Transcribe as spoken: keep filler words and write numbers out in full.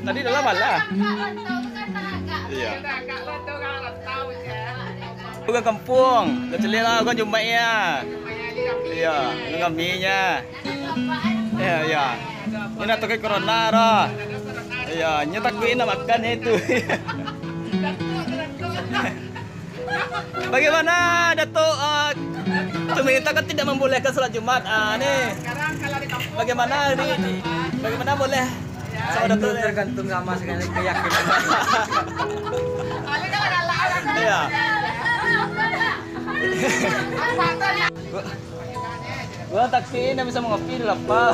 Tadi dalam alah. Iya. Urang kampuang, kacaliak lah, urang Jumaik ya. Iya, urang kami nya. Iya, iya. Ini nak takuik corona dah. Iya, nyo takuik nak makan itu. Bagaimana Datuk, eh, pemerintah kan tidak membolehkan salat Jumat, ah, ni. Bagaimana di, di, bagaimana boleh sama Datuk ni? Tergantung sama sekali keyakinan. Iya. Gua taksi nak bisa mengopi di lapar.